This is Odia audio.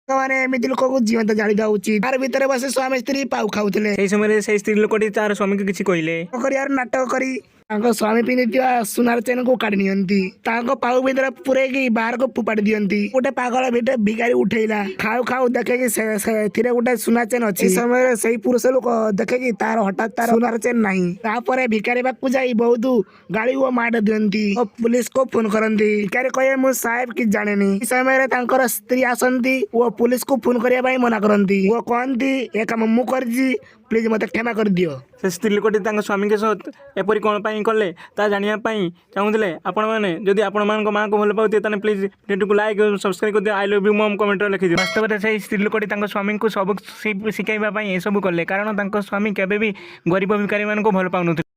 ମାନେ ଏମିତି ଲୋକକୁ ଜୀବନ୍ତ ଜାଳିଦେବା ଉଚିତ। ତାର ଭିତରେ ବସି ସ୍ୱାମୀ ସ୍ତ୍ରୀ ପାଉ ଖାଉଥିଲେ। ସେହି ସମୟରେ ସେଇ ସ୍ତ୍ରୀ ଲୋକଟି ତାର ସ୍ୱାମୀକୁ କିଛି କହିଲେ। କରିବାର ନାଟକ କରି ତାଙ୍କ ସ୍ୱାମୀ ପିନ୍ଧିଥିବା ସୁନାର ଚେନକୁ କାଢି ନିଅନ୍ତି, ତାଙ୍କ ପାଉ ଭିତରେ ପୁରେଇକି ବାହାରକୁ ଫୋପାଡ଼ି ଦିଅନ୍ତି। ଗୋଟେ ପାଗଳ ଭିଟେ ଭିକାରୀ ଉଠେଇଲା, ଖାଉ ଖାଉ ଦେଖେକି ସେଥିରେ ଗୋଟେ ସୁନା ଚେନ ଅଛି। ସେଇ ସମୟରେ ସେଇ ପୁରୁଷ ଲୋକ ଦେଖେକି ତାର ହଠାତ୍ ତାର ସୁନାର ଚେନ ନାହିଁ। ତାପରେ ଭିକାରୀ ପାଖକୁ ଯାଇ ବହୁତ ଗାଳି ଓ ମାଡ଼ ଦିଅନ୍ତି ଓ ପୁଲିସକୁ ଫୋନ କରନ୍ତି। ଭିକାରୀ କହେ, ମୁଁ ସାହେବ କିଛି ଜାଣେନି। ଏହି ସମୟରେ ତାଙ୍କର ସ୍ତ୍ରୀ ଆସନ୍ତି ଓ ପୁଲିସକୁ ଫୋନ କରିବା ପାଇଁ ମନା କରନ୍ତି ଓ କହନ୍ତି, ଏ କାମ ମୁଁ କରିଛି, ପ୍ଲିଜ ମତେ କ୍ଷମା କରିଦିଅ। ସେ ସ୍ତ୍ରୀ ଲୋକଟି ତାଙ୍କ ସ୍ୱାମୀଙ୍କ ସହ ଏପରି କ'ଣ ପାଇଁ କଲେ, ତାହା ଜାଣିବା ପାଇଁ ଚାହୁଁଥିଲେ ଆପଣମାନେ। ଯଦି ଆପଣମାନଙ୍କ ମାଆକୁ ଭଲ ପାଉଥିବେ, ତାହେଲେ ପ୍ଲିଜ୍ ଭିଡ଼ିଓଟିକୁ ଲାଇକ୍, ସବସ୍କ୍ରାଇବ୍ କରିଦିଅ। "I love you mom" କମେଣ୍ଟରେ ଲେଖିଦିଅ। ବାସ୍ତବରେ ସେଇ ସ୍ତ୍ରୀ ଲୋକଟି ତାଙ୍କ ସ୍ୱାମୀଙ୍କୁ ସବୁ ଶିଖାଇବା ପାଇଁ ଏସବୁ କଲେ, କାରଣ ତାଙ୍କ ସ୍ୱାମୀ କେବେ ବି ଗରିବ ଭିକାରୀମାନଙ୍କୁ ଭଲ ପାଉନଥିଲେ।